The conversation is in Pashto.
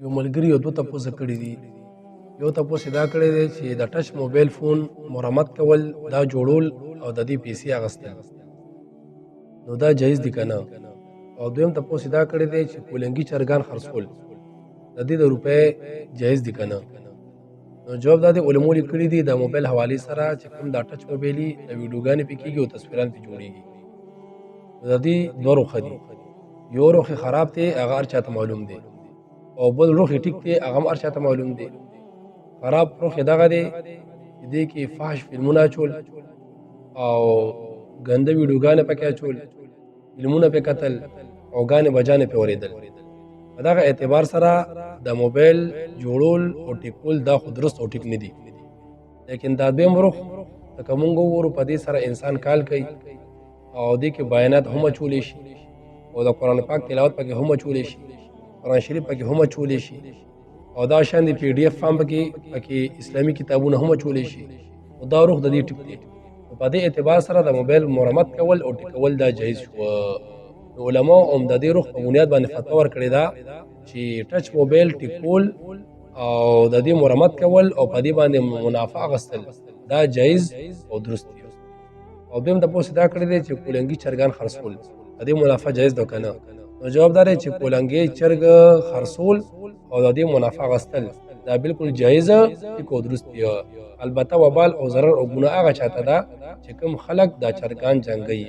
یو ملګري یو دوه تپوسه کړي دي. یو تپوس یې دا کړی دی چې د ټچ موبایل فون مرمت کول، دا جوړول او د دې پیسې اخیستل، نو دا جایز دي که نه؟ او دویم تپوس یې دا کړی دی چې کولنګي چرګان خرڅول د دې د روپۍ جایز دي که نه؟ نو جواب دا دی، علماو لیکلي دي د موبایل حوالې سره چې کوم دا ټچ موبایلي د ویډیوګانې پې کېږي او تصویران پې جوړېږي، نو د دې دوه رخه دي. یو رخ یې خراب دی، هغه هر چاته معلوم دی، او بل رخ یې ټیک دی، هغه هم هر چاته معلوم دی. خراب رخ یې دغه دی چې دې کې فحش فلمونه اچول او ګنده ویډیوګانې پکې اچول، فلمونه پې کتل او ګانې بجانې پې اورېدل. په دغه اعتبار سره د موبایل جوړول او ټیکول دا خو درست او ټیک نه دي. لیکن دا دویم رخ لکه مونږ وګورو، په دې سره انسان کال کوي او دې کې بیانات هم اچولی شي او د قرآن پاک تلاوت پکې هم اچولی شي، قرآن شریف پکې هم اچولی شي، او دا شان دی پی ډي اف فارم پکې اسلامي کتابونه هم اچولی شي، او دا روح د دې ټیک دی. په دې اعتبار سره د موبایل مرمت کول او ټیکول دا جایز شو. نو علماء هم د دې روح په بنیاد باندې فتوا ورکړې ده چې ټچ موبایل ټیکول او د دې مرمت کول او په دې باندې منافع اخیستل دا جایز او درست دي. او دویم تپوس دا کړی دی چې کولنګي چرګان خرڅول د دې منافع جایز ده که نه؟ نو جواب دا دی چې کولنګي چرګ خرڅول او د دې منافع اخیستل دا بالکل جایز ټیک او درست دی. البته وبال او ضرر او ګناه هغه چاته ده چې کوم خلک دا چرګان جنګوي.